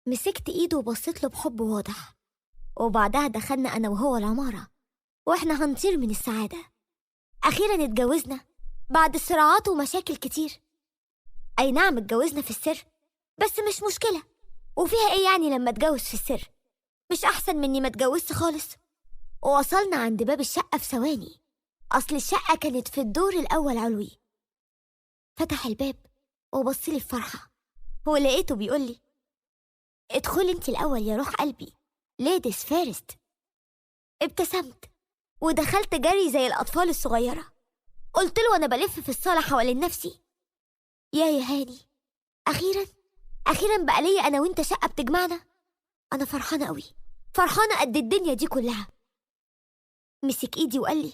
مسكت ايده وبصيت له بحب واضح، وبعدها دخلنا انا وهو العمارة واحنا هنطير من السعادة. اخيرا اتجوزنا بعد صراعات ومشاكل كتير. اي نعم اتجوزنا في السر، بس مش مشكلة. وفيها ايه يعني لما اتجوز في السر؟ مش احسن مني ما اتجوزت خالص؟ ووصلنا عند باب الشقة في ثواني، اصل الشقة كانت في الدور الاول علوي. فتح الباب وبصلي بفرحة، ولقيته بيقولي ادخلي انت الاول يا روح قلبي، ladies first. ابتسمت ودخلت جري زي الأطفال الصغيرة. قلت له وأنا بلف في الصالة حوالين نفسي، يا هاني، أخيرا أخيرا بقى ليا أنا وأنت شقة بتجمعنا. أنا فرحانة قوي، فرحانة قد الدنيا دي كلها. مسك إيدي وقال لي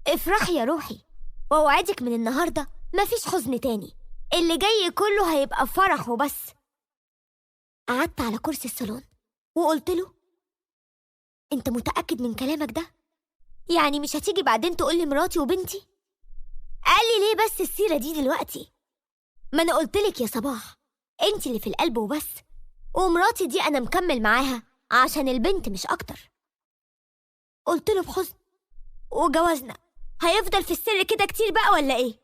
افرحي يا روحي، وأوعدك من النهاردة مفيش حزن تاني، اللي جاي كله هيبقى فرح وبس. قعدت على كرسي الصالون وقلت له انت متأكد من كلامك ده؟ يعني مش هتيجي بعدين تقولي مراتي وبنتي؟ قال لي ليه بس السيرة دي دلوقتي؟ ما انا قلتلك يا صباح، انت اللي في القلب وبس، ومراتي دي انا مكمل معاها عشان البنت مش اكتر. قلت له بحزن، وجوازنا هيفضل في السر كده كتير بقى ولا ايه؟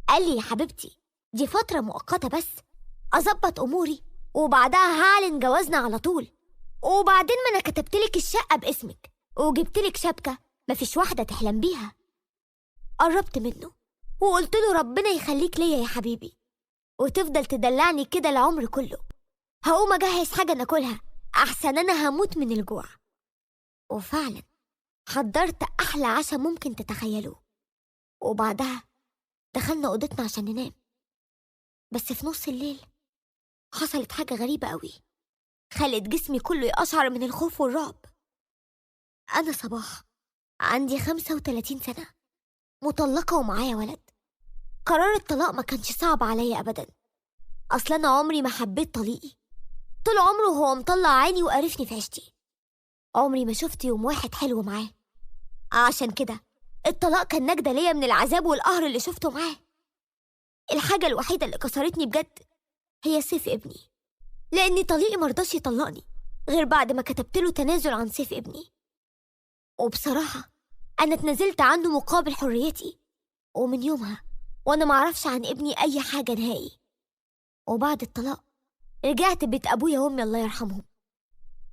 قال لي يا حبيبتي دي فترة مؤقتة بس، اظبط اموري وبعدها هعلن جوازنا على طول. وبعدين ما انا كتبتلك الشقة باسمك وجبتلك شبكة مفيش واحدة تحلم بيها. قربت منه وقلت له ربنا يخليك ليا يا حبيبي، وتفضل تدلعني كده العمر كله. هقوم اجهز حاجة ناكلها احسن انا هموت من الجوع. وفعلا حضرت احلى عشاء ممكن تتخيلوه، وبعدها دخلنا اوضتنا عشان ننام. بس في نص الليل حصلت حاجة غريبة قوي خلت جسمي كله يقشعر من الخوف والرعب. أنا صباح، عندي 35 سنة، مطلقة ومعايا ولد. قرار الطلاق ما كانش صعب عليا أبدا، أصلا أنا عمري ما حبيت طليقي، طول عمره هو مطلع عيني وقرفني في عيشتي، عمري ما شفت يوم واحد حلو معاه. عشان كده الطلاق كان نجدة ليا من العذاب والقهر اللي شفته معاه. الحاجة الوحيدة اللي كسرتني بجد هي سيف ابني، لأن طليقي مرضاش يطلقني غير بعد ما كتبتله تنازل عن سيف ابني. وبصراحة أنا اتنازلت عنه مقابل حريتي، ومن يومها وأنا معرفش عن ابني أي حاجة نهائي. وبعد الطلاق رجعت بيت أبويا وأمي الله يرحمهم،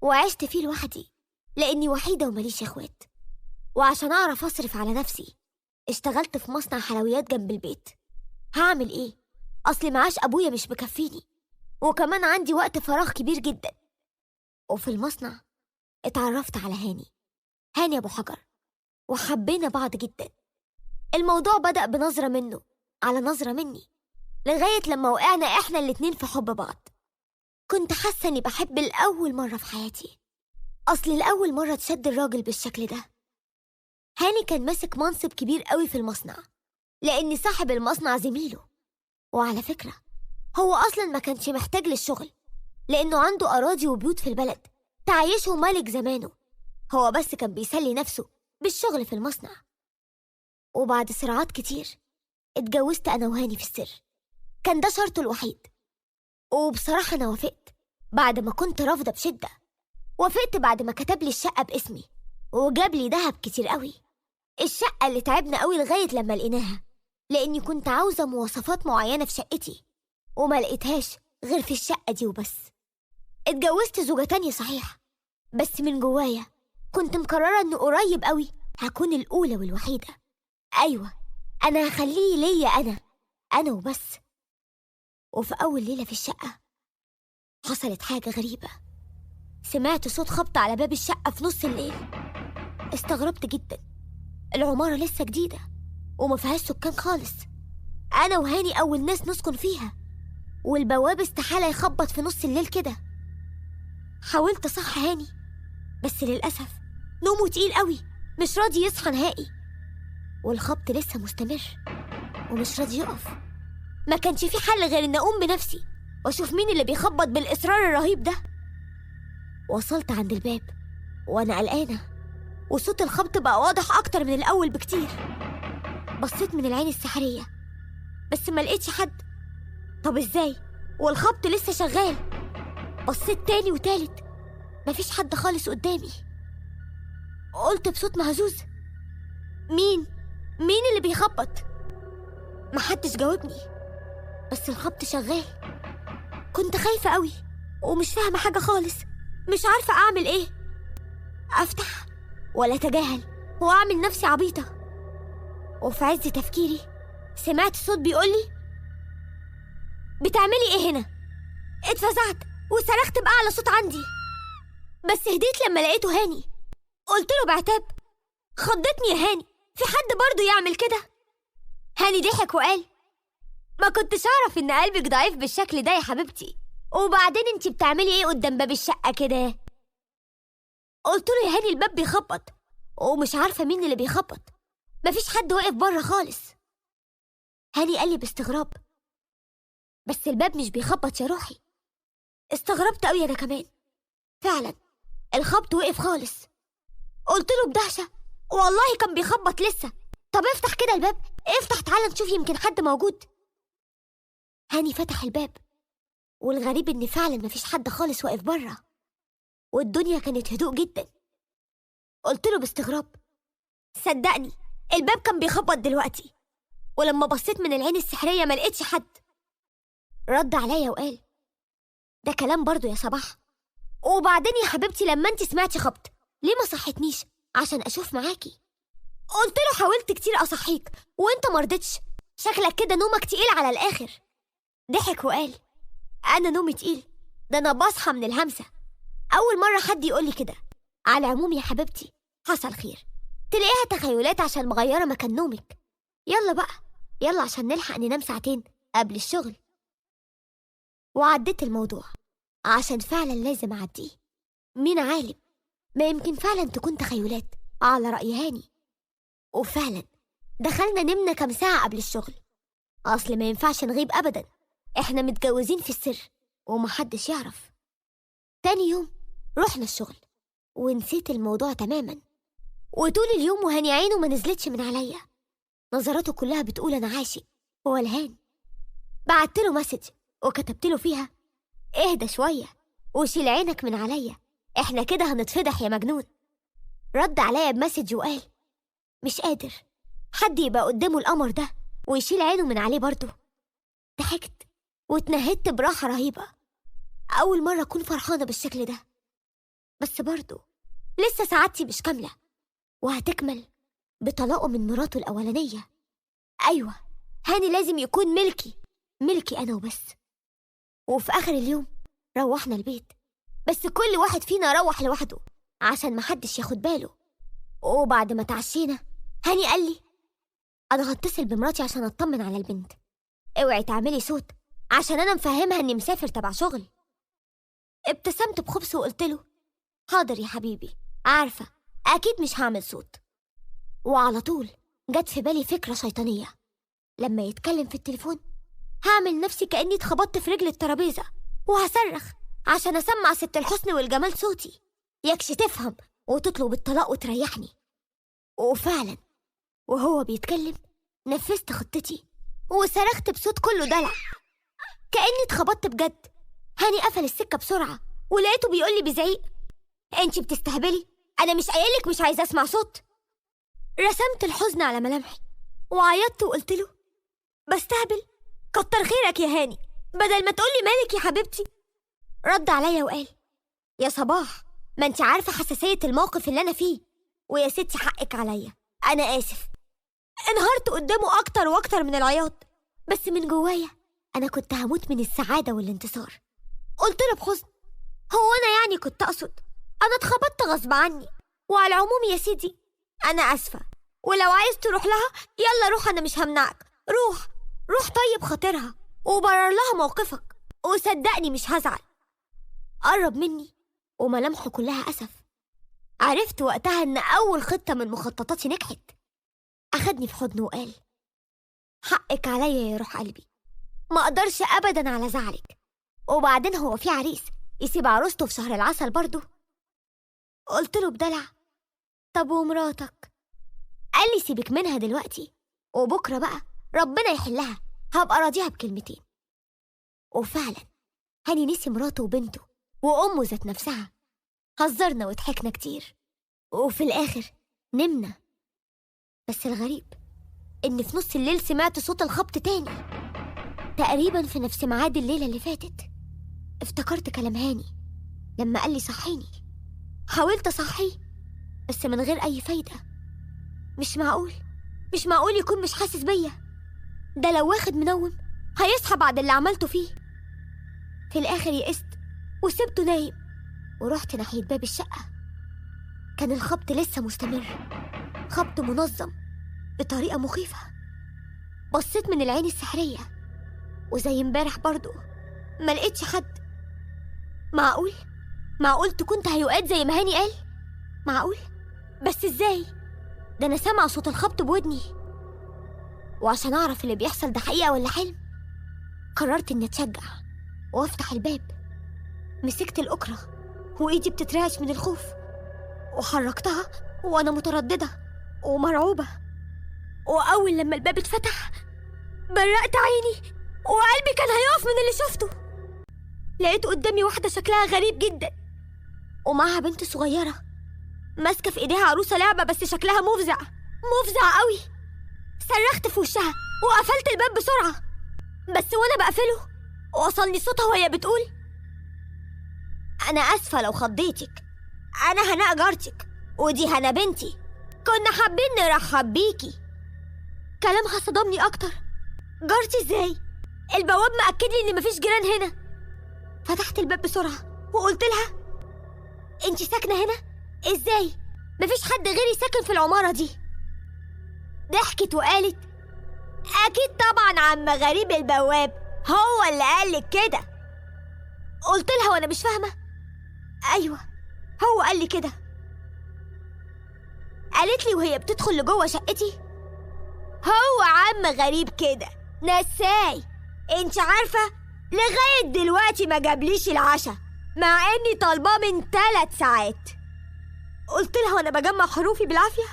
وعشت فيه لوحدي لأني وحيدة ومليش إخوات. وعشان أعرف أصرف على نفسي اشتغلت في مصنع حلويات جنب البيت. هعمل إيه؟ أصل معاش أبويا مش مكفيني، وكمان عندي وقت فراغ كبير جدا. وفي المصنع اتعرفت على هاني، هاني أبو حجر، وحبينا بعض جدا. الموضوع بدأ بنظرة منه على نظرة مني، لغاية لما وقعنا إحنا الاتنين في حب بعض. كنت حاسة إني بحب لأول مرة في حياتي، أصل لأول مرة تشد الراجل بالشكل ده. هاني كان ماسك منصب كبير قوي في المصنع، لأن صاحب المصنع زميله. وعلى فكرة هو أصلا ما كانش محتاج للشغل، لأنه عنده أراضي وبيوت في البلد تعيشه ملك زمانه، هو بس كان بيسلي نفسه بالشغل في المصنع. وبعد صراعات كتير اتجوزت أنا وهاني في السر، كان ده شرطه الوحيد. وبصراحة أنا وافقت بعد ما كنت رافضة بشدة. وافقت بعد ما كتب لي الشقة باسمي وجاب لي دهب كتير قوي، الشقة اللي تعبنا قوي لغاية لما لقيناها، لأني كنت عاوزة مواصفات معينة في شقتي وما لقيتهاش غير في الشقة دي وبس. اتجوزت زوجة تانية صحيح، بس من جوايا كنت مقررة إن قريب قوي هكون الأولى والوحيدة. أيوة أنا هخليه ليا أنا وبس. وفي أول ليلة في الشقة حصلت حاجة غريبة. سمعت صوت خبط على باب الشقة في نص الليل. استغربت جدا، العمارة لسه جديدة وما فيهاش سكان خالص، أنا وهاني أول ناس نسكن فيها، والبواب استحالة يخبط في نص الليل كده. حاولت أصحى هاني بس للأسف نومه تقيل قوي، مش راضي يصحى نهائي، والخبط لسه مستمر ومش راضي يقف. ما كانش في حل غير إن أقوم بنفسي وأشوف مين اللي بيخبط بالإصرار الرهيب ده. وصلت عند الباب وأنا قلقانة، وصوت الخبط بقى واضح أكتر من الأول بكتير. بصيت من العين السحرية بس ما لقيتش حد. طب إزاي والخبط لسه شغال؟ بصيت تاني وتالت، مفيش حد خالص قدامي. قلت بصوت مهزوز: مين اللي بيخبط؟ محدش جاوبني، بس الخبط شغال. كنت خايفة قوي ومش فاهمة حاجة خالص، مش عارفة أعمل إيه، أفتح ولا أتجاهل وأعمل نفسي عبيطة. وفي عز تفكيري سمعت صوت بيقولي: بتعملي إيه هنا؟ اتفزعت وصرخت بأعلى صوت عندي، بس هديت لما لقيته هاني. قلت له بعتاب: خضتني يا هاني، في حد برضه يعمل كده؟ هاني ضحك وقال: ما كنتش أعرف إن قلبك ضعيف بالشكل ده يا حبيبتي، وبعدين انتي بتعملي إيه قدام باب الشقة كده؟ قلت له: يا هاني الباب بيخبط ومش عارفة مين اللي بيخبط، مفيش حد واقف بره خالص. هاني قال لي باستغراب: بس الباب مش بيخبط يا روحي. استغربت قوي أنا كمان، فعلا الخبط وقف خالص. قلت له بدهشة: والله كان بيخبط لسه، طب افتح كده الباب، افتح تعالى نشوف يمكن حد موجود. هاني فتح الباب، والغريب إن فعلا مفيش حد خالص واقف بره، والدنيا كانت هدوء جدا. قلت له باستغراب: صدقني الباب كان بيخبط دلوقتي، ولما بصيت من العين السحرية ما لقيتش حد. رد عليا وقال: ده كلام برضو يا صباح، وبعدين يا حبيبتي لما انت سمعتي خبط ليه ما صحتنيش عشان أشوف معاكي؟ قلت له: حاولت كتير أصحيك وانت مرضتش، شكلك كده نومك تقيل على الآخر. ضحك وقال: أنا نومي تقيل؟ ده أنا بصحى من الهمسة، أول مرة حد يقولي كده. على العموم يا حبيبتي حصل خير، تلاقيها تخيلات عشان مغيرة مكان نومك. يلا بقى، يلا عشان نلحق ننام ساعتين قبل الشغل. وعديت الموضوع عشان فعلا لازم أعديه، مين عالم ما يمكن فعلا تكون تخيلات على رأي هاني. وفعلا دخلنا نمنا كم ساعة قبل الشغل، أصل ما ينفعش نغيب أبدا، إحنا متجوزين في السر ومحدش يعرف. تاني يوم رحنا الشغل ونسيت الموضوع تماما، وطول اليوم وهاني عينه ما نزلتش من عليا، نظراته كلها بتقول أنا عاشق وولهان. بعتله message وكتبتله فيها: اهدى شوية وشيل عينك من عليا، احنا كده هنتفضح يا مجنون. رد عليا ب message وقال: مش قادر حد يبقى قدامه القمر ده ويشيل عينه من عليه برضه. ضحكت واتنهدت براحة رهيبة، أول مرة أكون فرحانة بالشكل ده، بس برضه لسه سعادتي مش كاملة، وهتكمل بطلاقه من مراته الأولانية. أيوة هاني لازم يكون ملكي، ملكي أنا وبس. وفي آخر اليوم روحنا البيت، بس كل واحد فينا روح لوحده عشان محدش ياخد باله. وبعد ما تعشينا هاني قال لي: أنا هتصل بمراتي عشان أطمن على البنت، اوعي تعملي صوت عشان أنا مفهمها إني مسافر تبع شغل. ابتسمت بخبث وقلت له: حاضر يا حبيبي، عارفة أكيد مش هعمل صوت. وعلى طول جت في بالي فكرة شيطانية، لما يتكلم في التليفون هعمل نفسي كأني اتخبطت في رجل الترابيزة وهصرخ عشان أسمع ست الحسن والجمال صوتي، يكش تفهم وتطلب الطلاق وتريحني. وفعلا وهو بيتكلم نفذت خطتي وصرخت بصوت كله دلع كأني اتخبطت بجد. هاني قفل السكة بسرعة ولقيته بيقولي بزعيق: انتي بتستهبلي، أنا مش قايلك مش عايزة أسمع صوت. رسمت الحزن على ملامحي وعيطت وقلت له: بستهبل؟ كتر خيرك يا هاني، بدل ما تقولي مالك يا حبيبتي. رد عليا وقال: يا صباح ما انت عارفة حساسية الموقف اللي أنا فيه، ويا ستي حقك عليا، أنا آسف. انهارت قدامه أكتر وأكتر من العياط، بس من جوايا أنا كنت هموت من السعادة والانتصار. قلت له بحزن: هو أنا يعني كنت أقصد، أنا اتخبطت غصب عني، وعلى العموم يا سيدي أنا آسفة، ولو عايز تروح لها يلا روح، أنا مش همنعك، روح روح طيب خاطرها وبرر لها موقفك، وصدقني مش هزعل. قرب مني وملامحه كلها أسف. عرفت وقتها إن أول خطة من مخططاتي نجحت. أخدني في حضنه وقال: حقك عليا يا روح قلبي، ما أقدرش أبدا على زعلك، وبعدين هو في عريس يسيب عروسته في شهر العسل برضه؟ قلت له بدلع: طب ومراتك؟ قال لي: سيبك منها دلوقتي، وبكرة بقى ربنا يحلها، هبقى راضيها بكلمتين. وفعلا هاني نسي مراته وبنته وأمه ذات نفسها. هزرنا وضحكنا كتير، وفي الآخر نمنا. بس الغريب إن في نص الليل سمعت صوت الخبط تاني، تقريبا في نفس ميعاد الليلة اللي فاتت. افتكرت كلام هاني لما قال لي صحيني. حاولت أصحيه بس من غير أي فايدة. مش معقول، مش معقول يكون مش حاسس بيا. ده لو واخد منوم هيصحى بعد اللي عملته فيه. في الآخر يئست وسبته نايم ورحت ناحية باب الشقة. كان الخبط لسه مستمر، خبط منظم بطريقة مخيفة. بصيت من العين السحرية وزي امبارح برضو ما لقيتش حد. معقول؟ معقول تكون تهيؤات زي ما هاني قال؟ معقول؟ بس ازاي؟ ده انا سامعة صوت الخبط بودني. وعشان اعرف اللي بيحصل ده حقيقة ولا حلم، قررت اني اتشجع وافتح الباب. مسكت الأكرة وايدي بتترعش من الخوف، وحركتها وانا مترددة ومرعوبة. واول لما الباب اتفتح برقت عيني وقلبي كان هيقف من اللي شفته. لقيت قدامي واحدة شكلها غريب جدا ومعها بنت صغيرة ماسكة في ايديها عروسة لعبة، بس شكلها مفزع مفزع قوي. صرخت في وشها وقفلت الباب بسرعة، بس وانا بقفله وصلني صوتها وهي بتقول: أنا آسفة لو خضيتك، أنا هناء جارتك ودي هنا بنتي، كنا حابين نرحب بيكي. كلامها صدمني أكتر. جارتي إزاي؟ البواب مأكد لي إن مفيش جيران هنا. فتحت الباب بسرعة وقلت لها: أنتي ساكنة هنا؟ إزاي؟ مفيش حد غيري ساكن في العمارة دي. ضحكت وقالت: أكيد طبعا عم غريب البواب هو اللي قالك كده. قلت لها وأنا مش فاهمة: أيوة هو قال لي كده. قالت لي وهي بتدخل لجوه شقتي: هو عم غريب كده نساي، انت عارفة لغاية دلوقتي ما جابليش العشاء مع اني طالباه من 3 ساعات. قلت لها وانا بجمع حروفي بالعافية: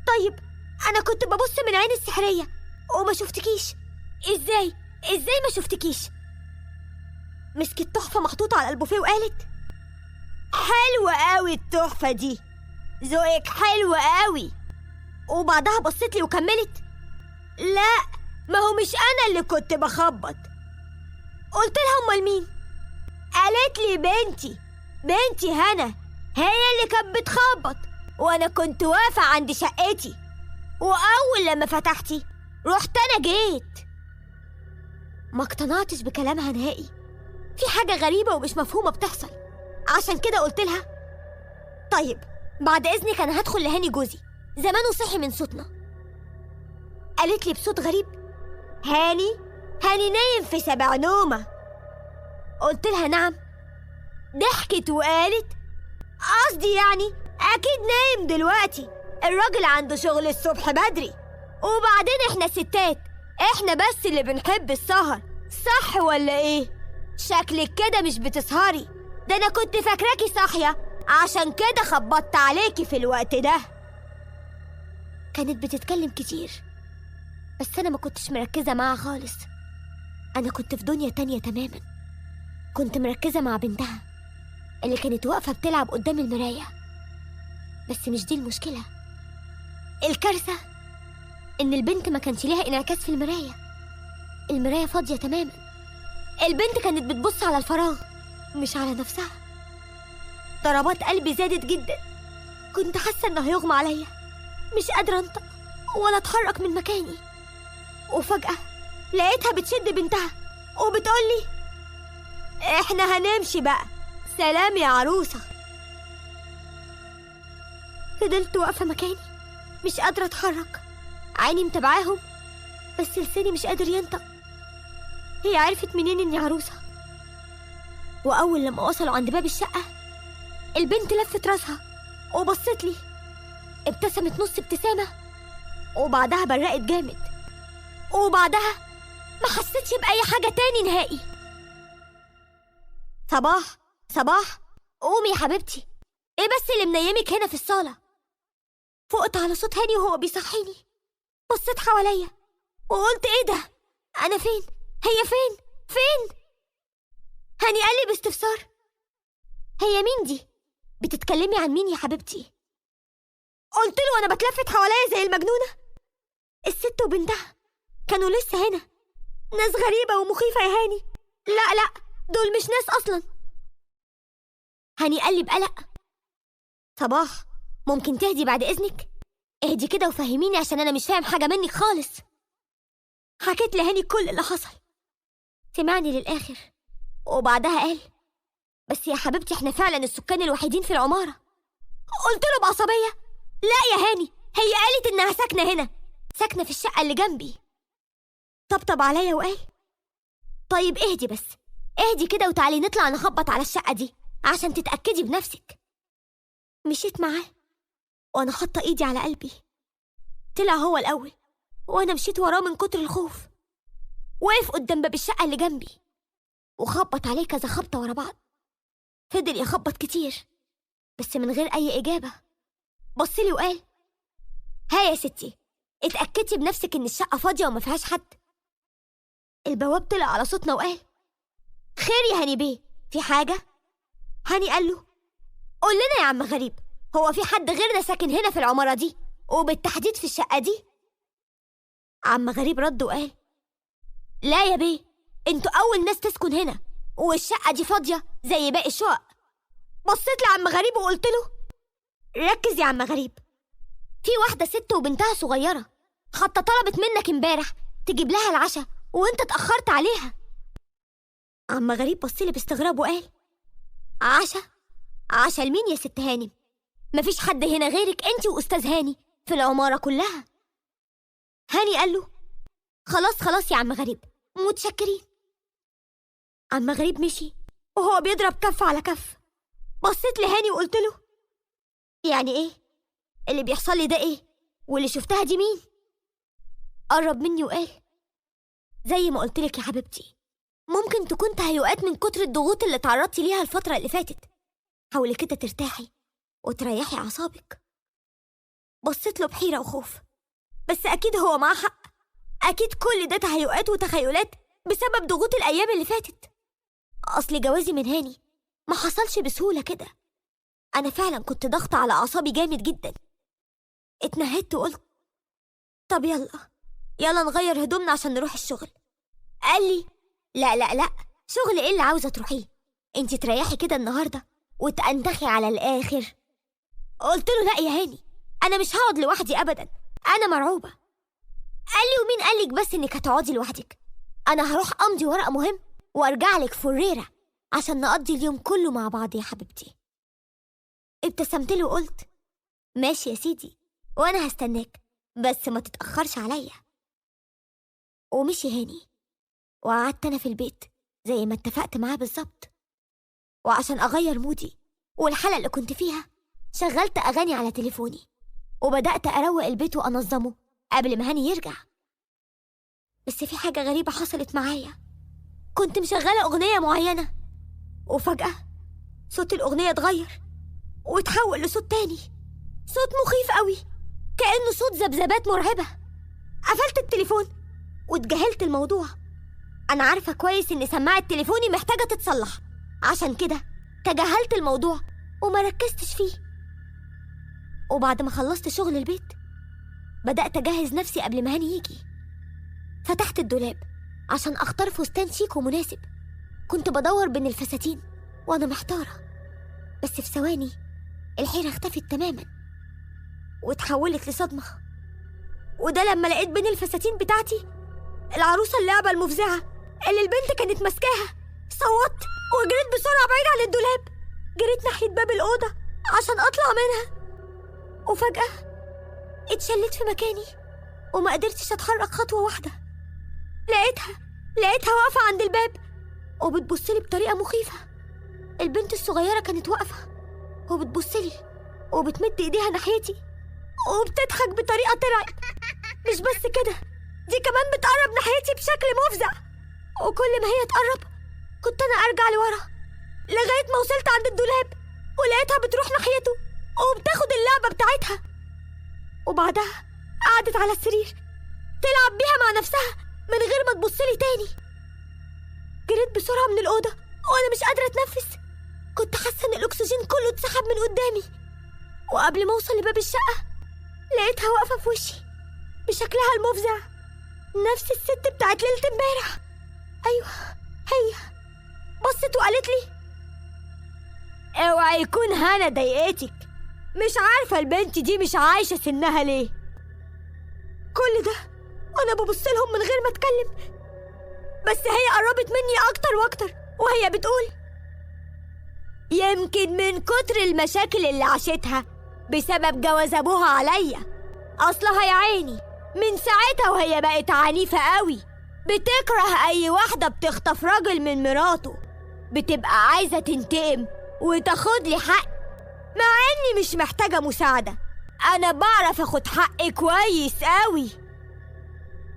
طيب انا كنت ببص من عين السحرية وما شفتكيش، ازاي ما شفتكيش؟ مسكت تحفة محطوطة على البوفيه وقالت: حلوة قوي التحفة دي، ذوقك حلو قوي. وبعدها بصيت لي وكملت: لا ما هو مش أنا اللي كنت بخبط. قلت لها: أمال مين؟ قالت لي: بنتي هنا هي اللي كانت بتخبط وأنا كنت واقفة عند شقتي، وأول لما فتحتي رحت أنا جيت. ما اقتنعتش بكلامها نهائي، في حاجة غريبة ومش مفهومة بتحصل. عشان كده قلت لها: طيب بعد إذنك أنا هدخل لهاني جوزي، زمانه صحي من صوتنا. قالت لي بصوت غريب: هاني نايم في 7 نومة. قلت لها: نعم. ضحكت وقالت: قصدي يعني أكيد نايم دلوقتي، الراجل عنده شغل الصبح بدري، وبعدين إحنا ستات إحنا بس اللي بنحب السهر، صح ولا إيه؟ شكلك كده مش بتسهري، ده أنا كنت فاكراكي صاحية عشان كده خبطت عليكي في الوقت ده. كانت بتتكلم كتير بس أنا ما كنتش مركزة معها خالص، أنا كنت في دنيا تانية تماما. كنت مركزة مع بنتها اللي كانت واقفة بتلعب قدام المراية. بس مش دي المشكلة، الكارثة إن البنت ما كانش ليها انعكاس في المراية، المراية فاضية تماما. البنت كانت بتبص على الفراغ مش على نفسها. ضربات قلبي زادت جدا، كنت حاسة إنه هيغمى عليا، مش قادرة أنطق ولا أتحرك من مكاني. وفجأة لقيتها بتشد بنتها وبتقولي: إحنا هنمشي بقى، سلام يا عروسة. فضلت واقفة مكاني مش قادرة أتحرك، عيني متابعاهم بس لساني مش قادر ينطق. هي عرفت منين إني عروسة؟ وأول لما وصلوا عند باب الشقة البنت لفت راسها وبصت لي، ابتسمت نص ابتسامة وبعدها برقت جامد، وبعدها ما حسيتش بأي حاجة تاني نهائي. صباح صباح، قومي يا حبيبتي، ايه بس اللي منيمك هنا في الصالة؟ فقت على صوت هاني وهو بيصحيني. بصيت حواليا وقلت: ايه ده؟ انا فين؟ هي فين؟ فين؟ هاني قال لي باستفسار: هي مين دي؟ بتتكلمي عن مين يا حبيبتي؟ قلت له وأنا بتلفت حواليا زي المجنونة، الست وبنتها كانوا لسه هنا، ناس غريبة ومخيفة يا هاني، لا لا دول مش ناس أصلا. هاني قال لي بقلق، صباح ممكن تهدي بعد إذنك؟ اهدي كده وفهميني عشان أنا مش فاهم حاجة منك خالص. حكيت لهاني كل اللي حصل، سمعني للآخر وبعدها قال بس يا حبيبتي احنا فعلا السكان الوحيدين في العمارة. قلت له بعصبية، لا يا هاني، هي قالت إنها ساكنة هنا، ساكنة في الشقة اللي جنبي. طبطب عليا وقال طيب اهدي بس، اهدي كده وتعالي نطلع نخبط على الشقة دي عشان تتأكدي بنفسك. مشيت معاه وأنا حاطة إيدي على قلبي. طلع هو الأول وأنا مشيت وراه من كتر الخوف. وقف قدام باب الشقة اللي جنبي وخبط عليه كذا خبطة ورا بعض. فضل يخبط كتير بس من غير أي إجابة. بصلي وقال ها يا ستي، اتأكدتي بنفسك إن الشقة فاضية وما فيهاش حد؟ البواب طلع على صوتنا وقال خير يا هاني بيه، في حاجة؟ هاني قال له قول لنا يا عم غريب، هو في حد غيرنا ساكن هنا في العمارة دي وبالتحديد في الشقة دي؟ عم غريب رد وقال لا يا بيه، انتوا أول ناس تسكن هنا والشقة دي فاضية زي باقي الشقق. بصيت لعم غريب وقلت له ركز يا عم غريب، في واحدة ست وبنتها صغيرة حتى طلبت منك امبارح تجيب لها العشاء وانت اتأخرت عليها. عم غريب بصلي باستغراب وقال عشاء؟ عشاء لمين يا ست هانم؟ مفيش حد هنا غيرك انت وأستاذ هاني في العمارة كلها. هاني قال له خلاص خلاص يا عم غريب، متشكرين. عم غريب مشي وهو بيضرب كف على كف. بصيت لهاني وقلت له يعني ايه اللي بيحصل لي ده؟ ايه واللي شفتها دي مين؟ قرب مني وقال زي ما قلت لك يا حبيبتي، ممكن تكون تهيؤات من كتر الضغوط اللي تعرضتي ليها الفترة اللي فاتت، حاولي كده ترتاحي وتريحي أعصابك. بصيت له بحيرة وخوف، بس أكيد هو معاه حق، أكيد كل ده تهيؤات وتخيلات بسبب ضغوط الأيام اللي فاتت. أصل جوازي من هاني ما حصلش بسهولة كده، أنا فعلا كنت ضغطة على أعصابي جامد جدا. اتنهدت وقلت طب يلا يلا نغير هدومنا عشان نروح الشغل. قال لي لا لا لا، شغل ايه اللي عاوزة تروحيه؟ انتي تريحي كده النهاردة وتأنتخي على الآخر. قلت له لا يا هاني، أنا مش هقعد لوحدي أبدا، أنا مرعوبة. قال لي ومين قالك بس إنك هتقعدي لوحدك؟ أنا هروح أمضي ورقة مهم وأرجع لك فريرة عشان نقضي اليوم كله مع بعض يا حبيبتي. ابتسمت له وقلت ماشي يا سيدي، وأنا هستناك بس ما تتأخرش عليا. ومشي هاني وقعدت أنا في البيت زي ما اتفقت معاه بالظبط. وعشان أغير مودي والحالة اللي كنت فيها شغلت أغاني على تليفوني وبدأت أروق البيت وأنظمه قبل ما هاني يرجع. بس في حاجة غريبة حصلت معايا، كنت مشغلة أغنية معينة وفجأة صوت الأغنية اتغير وتحول لصوت تاني، صوت مخيف قوي كأنه صوت ذبذبات مرعبة. قفلت التليفون واتجاهلت الموضوع. أنا عارفة كويس إن سماعة تليفوني محتاجة تتصلح، عشان كده تجاهلت الموضوع وما ركزتش فيه. وبعد ما خلصت شغل البيت بدأت أجهز نفسي قبل ما هاني يجي. فتحت الدولاب عشان أختار فستان شيك ومناسب. كنت بدور بين الفساتين وأنا محتارة، بس في ثواني الحيرة اختفت تماما وتحولت لصدمة. وده لما لقيت بين الفساتين بتاعتي العروسة اللعبة المفزعة اللي البنت كانت ماسكاها. صوتت وجريت بسرعة بعيد عن الدولاب، جريت ناحية باب الأوضة عشان أطلع منها، وفجأة اتشلت في مكاني وما قدرتش أتحرك خطوة واحدة. لقيتها واقفة عند الباب وبتبصلي بطريقة مخيفة. البنت الصغيرة كانت واقفة وبتبصلي وبتمد إيديها ناحيتي وبتضحك بطريقة ترعب. مش بس كده، دي كمان بتقرب ناحيتي بشكل مفزع، وكل ما هي تقرب كنت أنا أرجع لورا لغاية ما وصلت عند الدولاب ولقيتها بتروح ناحيته وبتاخد اللعبة بتاعتها. وبعدها قعدت على السرير تلعب بيها مع نفسها من غير ما تبصلي تاني. جريت بسرعة من الأوضة وأنا مش قادرة أتنفس، كنت حاسة إن الأكسجين بتهرب من قدامي، وقبل ما أوصل لباب الشقة لقيتها واقفة في وشي بشكلها المفزع، نفس الست بتاعت ليلة امبارح. أيوه هي. بصت وقالت لي اوعي يكون هنا ضايقتك، مش عارفة البنت دي مش عايشة سنها ليه. كل ده وأنا ببص لهم من غير ما أتكلم، بس هي قربت مني أكتر وأكتر وهي بتقول يمكن من كتر المشاكل اللي عاشتها بسبب جواز أبوها عليا، أصلها يا عيني من ساعتها وهي بقت عنيفة قوي، بتكره أي واحدة بتخطف راجل من مراته، بتبقى عايزة تنتقم وتاخد لي حق، مع إني مش محتاجة مساعدة، أنا بعرف أخد حقي كويس قوي.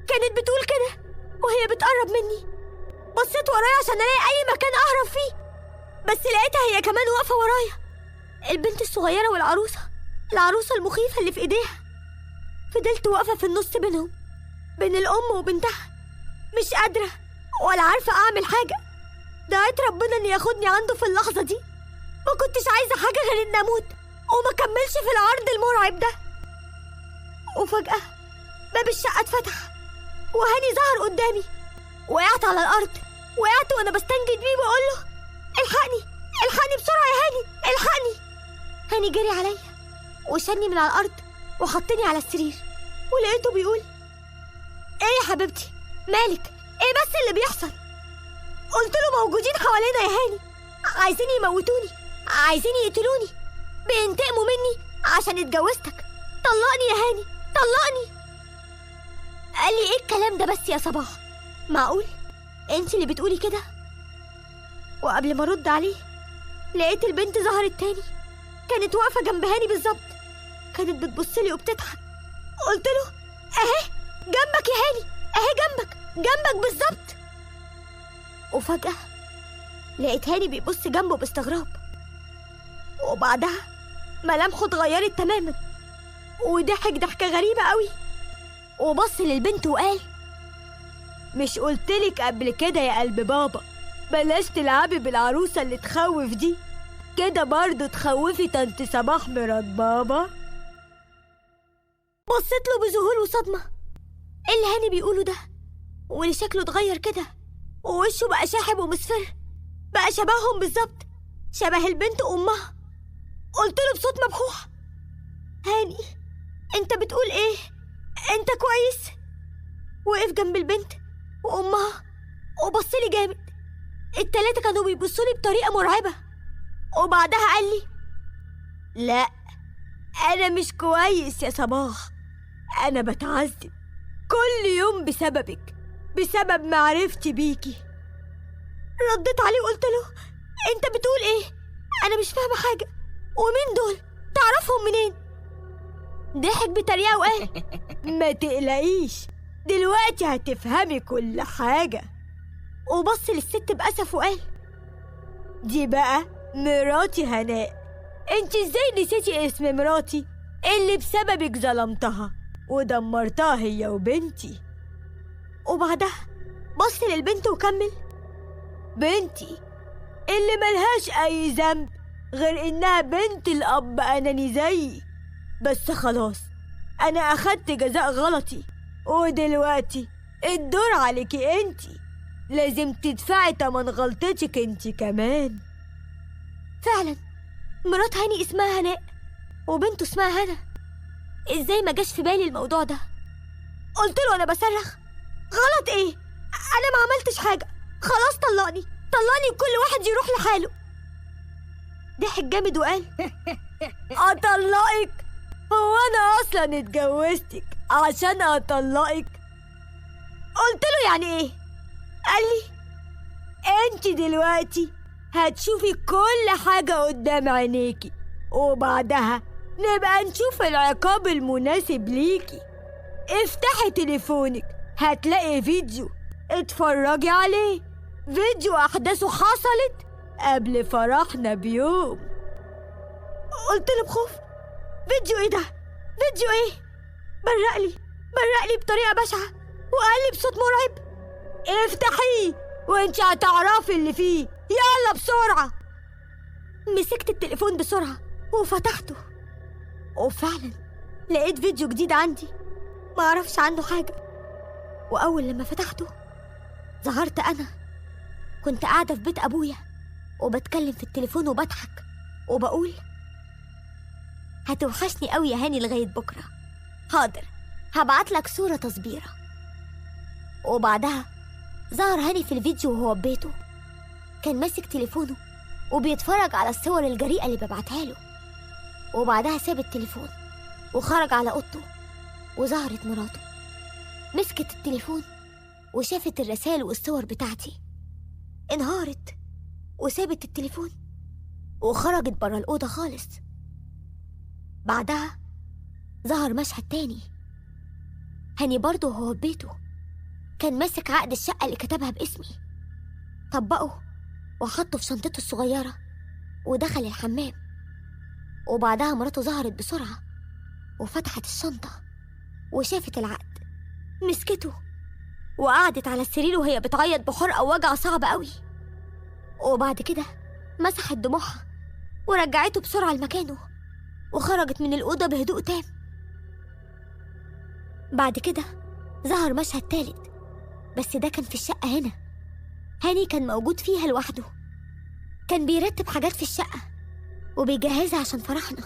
كانت بتقول كده وهي بتقرب مني. بصيت ورايا عشان ألاقي أي مكان أهرب فيه، بس لقيتها هي كمان واقفة ورايا، البنت الصغيرة والعروسة، العروسة المخيفة اللي في إيديها. فضلت واقفة في النص بينهم، بين الأم وبنتها، مش قادرة ولا عارفة أعمل حاجة. دعيت ربنا إن ياخدني عنده في اللحظة دي، ما كنتش عايزة حاجة غير إن أموت وما كملش في العرض المرعب ده. وفجأة باب الشقة اتفتح وهاني ظهر قدامي. وقعت على الأرض، وقعت وأنا بستنجد بيه وأقول له الحقني، الحقني بسرعة يا هاني، الحقني. هاني جري عليا وشالني من على الأرض وحطني على السرير، ولقيته بيقول ايه يا حبيبتي مالك، ايه بس اللي بيحصل؟ قلت له موجودين حوالينا يا هاني، عايزين يموتوني، عايزين يقتلوني، بينتقموا مني عشان اتجوزتك، طلقني يا هاني طلقني. قال لي ايه الكلام ده بس يا صباح، معقول انت اللي بتقولي كده؟ وقبل ما ارد عليه لقيت البنت ظهرت تاني، كانت واقفة جنب هاني بالظبط، كانت بتبصلي وبتضحك. قلت له اهي جنبك يا هاني، اهي جنبك، جنبك بالظبط. وفجأة لقيت هاني بيبص جنبه باستغراب، وبعدها ملامحه اتغيرت تماما وضحك ضحكة غريبة قوي، وبص للبنت وقال مش قلتلك قبل كده يا قلب بابا بلاش تلعبي بالعروسة اللي تخوف دي، كده برضو تخوفي طنط صباح مرات بابا. بصيت له بذهول وصدمة، ايه اللي هاني بيقوله ده؟ واللي شكله اتغير كده ووشه بقى شاحب ومصفر، بقى شبههم بالظبط، شبه البنت وامها. قلت له بصوت مبحوح هاني انت بتقول ايه؟ انت كويس؟ وقف جنب البنت وامها وبصلي جامد، التلاتة كانوا بيبصولي بطريقة مرعبة. وبعدها قال لي لا أنا مش كويس يا صباح، أنا بتعذب كل يوم بسببك، بسبب معرفتي بيكي. رديت عليه وقلت له أنت بتقول إيه؟ أنا مش فاهمة حاجة، ومين دول؟ تعرفهم منين؟ ضحك بطريقة وقال ما تقلقيش دلوقتي هتفهمي كل حاجة. وبص للست بأسف وقال دي بقى مراتي هناء، انت ازاي نسيتي اسم مراتي اللي بسببك ظلمتها ودمرتها هي وبنتي؟ وبعدها بص للبنت وكمل بنتي اللي ملهاش اي ذنب غير انها بنت الاب اناني زيي، بس خلاص انا اخدت جزاء غلطي ودلوقتي الدور عليكي انتي، لازم تدفعي تمن غلطتك انتي كمان. فعلا مرات هاني اسمها هناء وبنته اسمها هنا، ازاي ما جاش في بالي الموضوع ده؟ قلت له انا بصرخ غلط ايه؟ انا ما عملتش حاجة، خلاص طلقني طلقني وكل واحد يروح لحاله. ضحك جامد وقال اطلقك؟ هو انا اصلا اتجوزتك عشان اطلقك؟ قلت له يعني ايه؟ قال لي انت دلوقتي هتشوفي كل حاجة قدام عينيكي وبعدها نبقى نشوف العقاب المناسب ليكي. افتحي تليفونك هتلاقي فيديو اتفرجي عليه، فيديو أحداثه حصلت قبل فرحنا بيوم. قلت له بخوف فيديو ايه ده؟ فيديو ايه؟ برقلي بطريقة بشعة وقال لي بصوت مرعب افتحيه وانت هتعرفي اللي فيه، يلا بسرعة. مسكت التليفون بسرعة وفتحته، وفعلا لقيت فيديو جديد عندي معرفش عنه حاجة. وأول لما فتحته ظهرت أنا، كنت قاعدة في بيت أبويا وبتكلم في التليفون وبضحك وبقول هتوحشني قوي يا هاني لغاية بكرة، حاضر هبعتلك صورة تصبيرة. وبعدها ظهر هاني في الفيديو وهو ببيته، كان ماسك تليفونه وبيتفرج على الصور الجريئة اللي ببعتها له. وبعدها ساب التليفون وخرج على أوضته، وظهرت مراته مسكت التليفون وشافت الرسائل والصور بتاعتي، انهارت وسابت التليفون وخرجت برا الأوضة خالص. بعدها ظهر مشهد تاني، هاني برضه وهو ببيته كان ماسك عقد الشقة اللي كتبها باسمي، طبقه وحطه في شنطته الصغيرة ودخل الحمام. وبعدها مراته ظهرت بسرعة وفتحت الشنطة وشافت العقد، مسكته وقعدت على السرير وهي بتعيط بحرقة ووجع صعب قوي. وبعد كده مسحت دموعها ورجعته بسرعة لمكانه وخرجت من الأوضة بهدوء تام. بعد كده ظهر مشهد تالت، بس ده كان في الشقة هنا، هاني كان موجود فيها لوحده، كان بيرتب حاجات في الشقة وبيجهزها عشان فرحنا.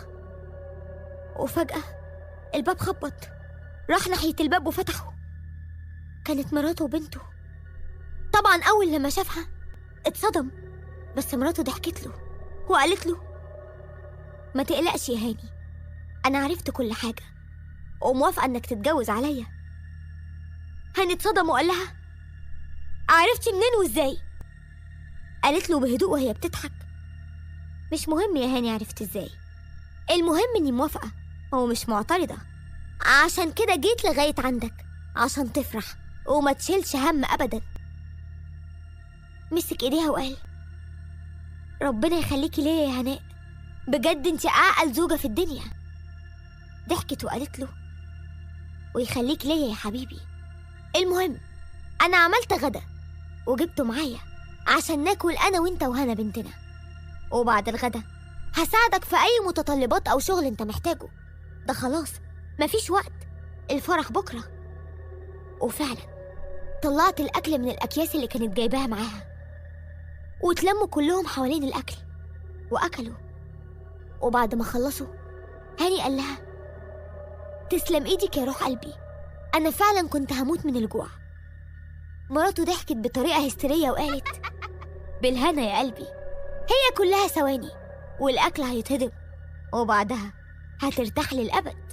وفجأة الباب خبط، راح ناحية الباب وفتحه، كانت مراته وبنته. طبعا أول لما شافها اتصدم، بس مراته ضحكت له وقالت له ما تقلقش يا هاني، أنا عرفت كل حاجة وموافقة إنك تتجوز عليا. هاني اتصدم وقال لها عرفتي منين وإزاي؟ قالت له بهدوء وهي بتضحك مش مهم يا هاني عرفت إزاي، المهم إني موافقة ومش معترضة، عشان كده جيت لغاية عندك عشان تفرح وما تشيلش هم أبدا. مسك إيديها وقال ربنا يخليكي ليا يا هناء، بجد انت أعقل زوجة في الدنيا. ضحكت وقالت له ويخليك ليا يا حبيبي، المهم أنا عملت غدا وجبته معايا عشان ناكل أنا وانت وهنا بنتنا، وبعد الغدا هساعدك في أي متطلبات أو شغل انت محتاجه، ده خلاص مفيش وقت، الفرح بكرة. وفعلا طلعت الأكل من الأكياس اللي كانت جايباها معاها، واتلموا كلهم حوالين الأكل وأكلوا. وبعد ما خلصوا هاني قال لها تسلم إيدك يا روح قلبي، أنا فعلا كنت هموت من الجوع. مراته ضحكت بطريقة هستيرية وقالت بالهنا يا قلبي، هي كلها ثواني والأكل هيتهضم وبعدها هترتاح للأبد.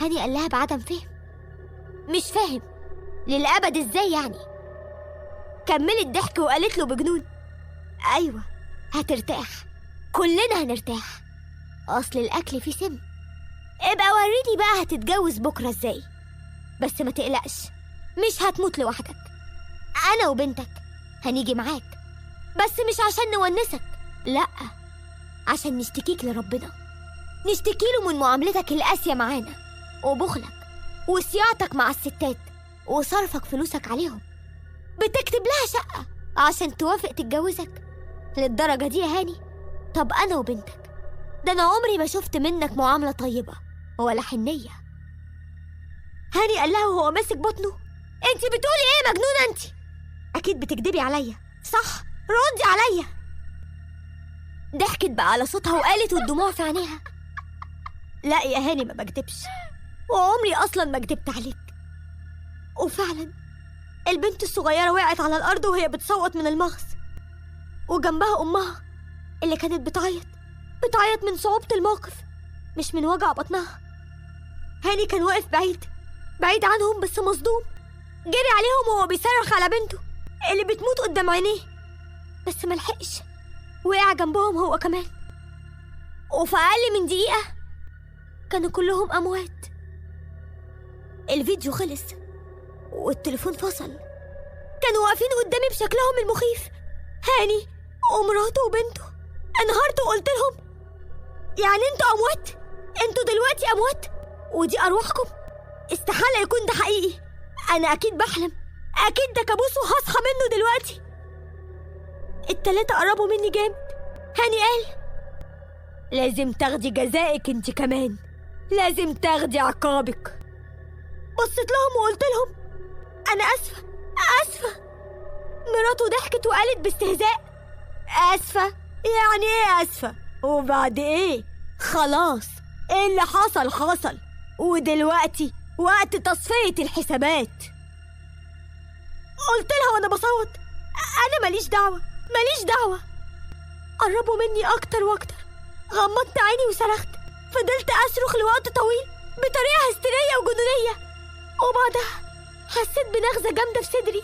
هاني قال لها بعدم فهم مش فاهم للأبد إزاي يعني؟ كملت ضحك وقالت له بجنون أيوة هترتاح، كلنا هنرتاح، أصل الأكل فيه سم، ابقى وريني بقى هتتجوز بكرة إزاي، بس ما تقلقش مش هتموت لوحدك، أنا وبنتك هنيجي معاك، بس مش عشان نونسك، لأ عشان نشتكيك لربنا، نشتكيله من معاملتك القاسية معانا وبخلك وصياعتك مع الستات وصرفك فلوسك عليهم، بتكتب لها شقة عشان توافق تتجوزك للدرجة دي يا هاني؟ طب أنا وبنتك ده أنا عمري ما شفت منك معاملة طيبة ولا حنية. هاني قال لها وهو ماسك بطنه انت بتقولي ايه مجنونة انت؟ أكيد بتكدبي عليا صح؟ ردي عليا. ضحكت بقى على صوتها وقالت والدموع في عينيها لا يا هاني ما بكدبش، وعمري أصلا ما كدبت عليك. وفعلا البنت الصغيرة وقعت على الأرض وهي بتصوت من المغص، وجنبها أمها اللي كانت بتعيط من صعوبة الموقف مش من وجع بطنها. هاني كان واقف بعيد بعيد عنهم بس مصدوم، جري عليهم وهو بيصرخ على بنته اللي بتموت قدام عينيه، بس ملحقش، وقع جنبهم هو كمان، وفي أقل من دقيقة كانوا كلهم أموات. الفيديو خلص والتليفون فصل، كانوا واقفين قدامي بشكلهم المخيف، هاني ومراته وبنته. انهارت وقلت لهم يعني انتوا أموات؟ انتوا دلوقتي أموات ودي أرواحكم؟ استحالة يكون ده حقيقي، أنا أكيد بحلم، أكيد ده كابوس وهصحى منه دلوقتي. التلاتة قربوا مني جامد. هاني قال لازم تاخدي جزائك انت كمان، لازم تاخدي عقابك. بصيت لهم وقلت لهم أنا أسفة أسفة. مراته ضحكت وقالت باستهزاء أسفة؟ يعني إيه أسفة؟ وبعد إيه؟ خلاص اللي حصل حصل، ودلوقتي وقت تصفية الحسابات. قلت لها وأنا بصوت أنا ماليش دعوة ماليش دعوة. قربوا مني أكتر وأكتر، غمضت عيني وصرخت، فضلت أصرخ لوقت طويل بطريقة هستيرية وجنونية، وبعدها حسيت بنغزة جامدة في صدري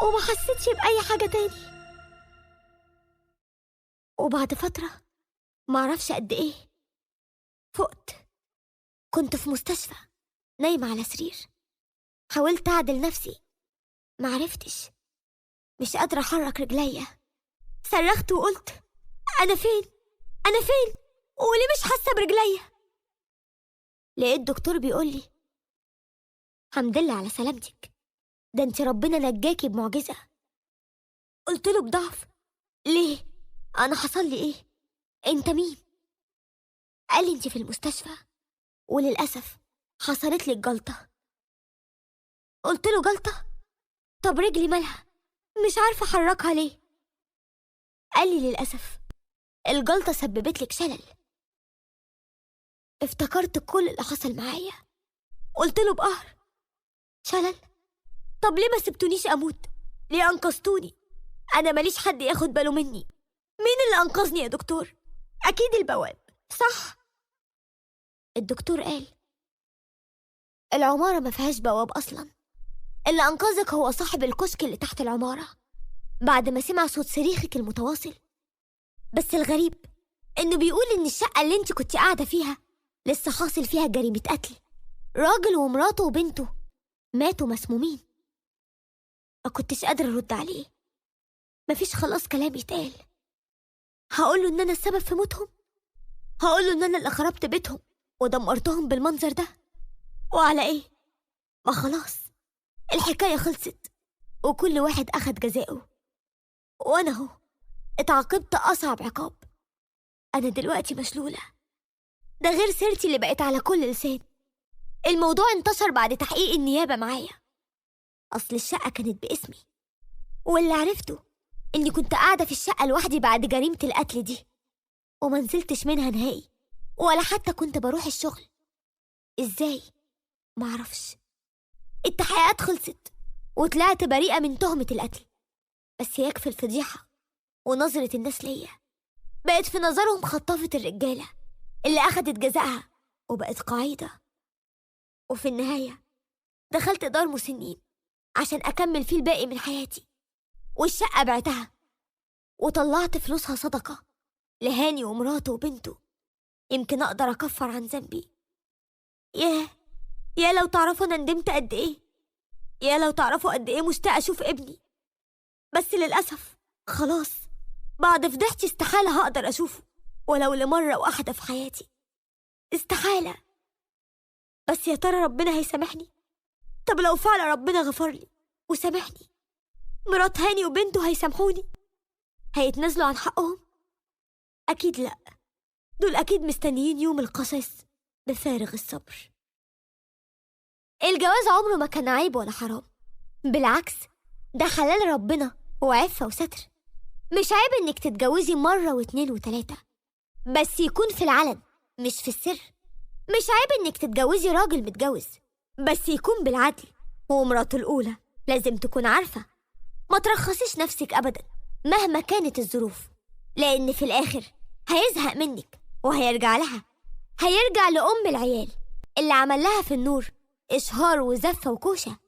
وما حسيتش بأي حاجة تاني. وبعد فترة معرفش قد إيه فقت. كنت في مستشفى نايمة على سرير، حاولت أعدل نفسي معرفتش، مش قادرة أحرك رجليا. صرخت وقلت أنا فين أنا فين وليه مش حاسة برجليا؟ لقيت دكتور بيقولي الحمد لله على سلامتك، ده انت ربنا نجاكي بمعجزة. قلت له بضعف ليه؟ أنا حصل لي إيه؟ أنت مين؟ قال لي انت في المستشفى وللأسف حصلت لك جلطة. قلت له جلطة؟ طب رجلي مالها؟ مش عارفة أحركها ليه؟ قال لي للأسف الجلطة سببت لك شلل. افتكرت كل اللي حصل معايا، قلت له بقهر شلل؟ طب ليه ما سبتونيش أموت؟ ليه أنقذتوني؟ أنا ماليش حد ياخد باله مني. مين اللي أنقذني يا دكتور؟ أكيد البواب صح؟ الدكتور قال العمارة ما فيهاش بواب أصلا، اللي أنقذك هو صاحب الكشك اللي تحت العمارة بعد ما سمع صوت صريخك المتواصل. بس الغريب إنه بيقول إن الشقة اللي انت كنت قاعدة فيها لسه حاصل فيها جريمة قتل، راجل ومراته وبنته ماتوا مسمومين. ما كنتش قادرة أرد عليه، مفيش خلاص كلام يتقال. هقوله إن أنا السبب في موتهم؟ هقوله إن أنا اللي خربت بيتهم ودمرتهم بالمنظر ده؟ وعلى إيه؟ ما خلاص الحكاية خلصت وكل واحد أخد جزاؤه، وأنا هو اتعاقبت أصعب عقاب. أنا دلوقتي مشلولة، ده غير سيرتي اللي بقت على كل لسان. الموضوع انتشر بعد تحقيق النيابة معايا، أصل الشقة كانت باسمي، واللي عرفته إني كنت قاعدة في الشقة لوحدي بعد جريمة القتل دي وما نزلتش منها نهائي، ولا حتى كنت بروح الشغل. إزاي؟ معرفش. التحقيقات خلصت وطلعت بريئة من تهمة القتل، بس يكفي الفضيحة ونظرة الناس ليا. بقت في نظرهم خطافة الرجالة اللي أخدت جزاءها وبقت قاعدة. وفي النهاية دخلت دار مسنين عشان أكمل فيه الباقي من حياتي، والشقة بعتها وطلعت فلوسها صدقة لهاني ومراته وبنته، يمكن أقدر أكفر عن ذنبي. يا لو تعرفوا أنا ندمت قد إيه، يا لو تعرفوا قد إيه مشتاقة أشوف ابني. بس للأسف خلاص بعد فضيحتي استحالة هقدر أشوفه ولو لمرة واحدة في حياتي، استحالة. بس يا ترى ربنا هيسامحني؟ طب لو فعلا ربنا غفر لي وسامحني، مرات هاني وبنته هيسامحوني؟ هيتنازلوا عن حقهم؟ أكيد لأ، دول أكيد مستنيين يوم القصاص بفارغ الصبر. الجواز عمره ما كان عيب ولا حرام، بالعكس ده حلال ربنا وعفة وستر. مش عيب إنك تتجوزي مرة واثنين وثلاثة، بس يكون في العلن مش في السر. مش عيب إنك تتجوزي راجل متجوز، بس يكون بالعدل، ومراته الأولى لازم تكون عارفة. ما ترخصيش نفسك أبدا مهما كانت الظروف، لأن في الآخر هيزهق منك وهيرجع لها، هيرجع لأم العيال اللي عمل لها في النور إشهار وزفة وكوشة،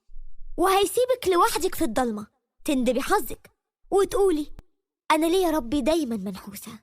وهيسيبك لوحدك في الضلمة تندبي حظك وتقولي أنا ليه يا ربي دايما منحوسة.